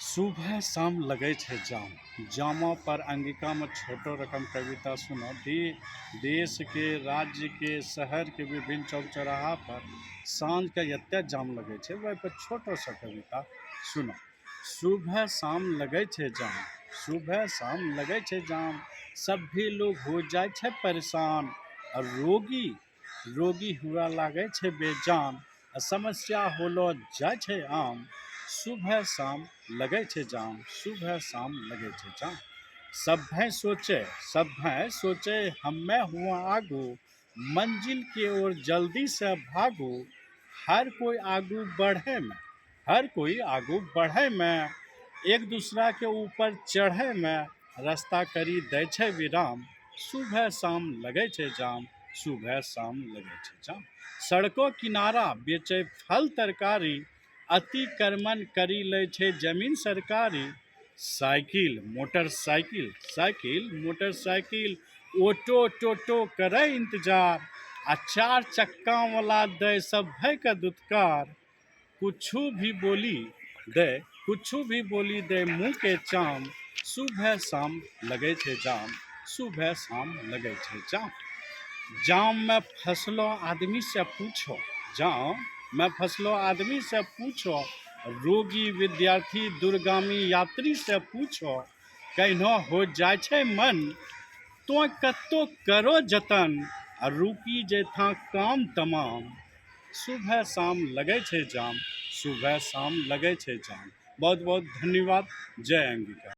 सुबह शाम लगै छै जाम, जामो पर अंगिकामे छोटो रकम कविता सुनो। देश के, राज्य के, शहर के विभिन्न चौक चौराहा पर साँझ के एते जाम लगै छै, ओहि पर छोटो सा कविता सुनो। सुबह शाम लगै छै जाम, सुबह शाम लगै छै जाम, सभी लोग हो जाइ छै परेशान आ रोगी रोगी हुआ लागै छै बेजान आ समस्या होलो जाइ छै आम। सुबह शाम लगै छै जाम, सुबह शाम लगै छै जाम। सभे सोचे, सभे सोचे हम्मे हुआ आगू, मंजिल के ओर जल्दी से भागू। हर कोई आगू बढ़े में, हर कोई आगू बढ़े में, एक दूसरा के ऊपर चढ़े में रास्ता करी दै छै विराम। सुबह शाम लगै छै जाम, सुबह शाम लगै छै जाम। सड़को किनारा बेचै फल तरकारी, अतिक्रमण करी लै छै जमीन सरकारी। Cycle, motorcycle, cycle, motorcycle, auto टोटो करै इंतजार आ चार चक्का वाला दै सभे के दुत्कार। कुछु भी बोली दे, कुछु भी बोली दे मुँह के चाम। सुबह शाम लगै छै जाम, सुबह शाम लगै छै जाम। जाम में फसलो आदमी से पूछो, जाम में फसलो आदमी से पूछो, रोगी, विद्यार्थी, दूरगामी यात्री से पूछो, कहिनो हो जाइ छै मन तो कत्तो करो जतन आ रुकी जेथा काम तमाम। सुबह शाम लगै छै जाम, सुबह शाम लगै छै जाम। बहुत बहुत धन्यवाद। जय अंगिका।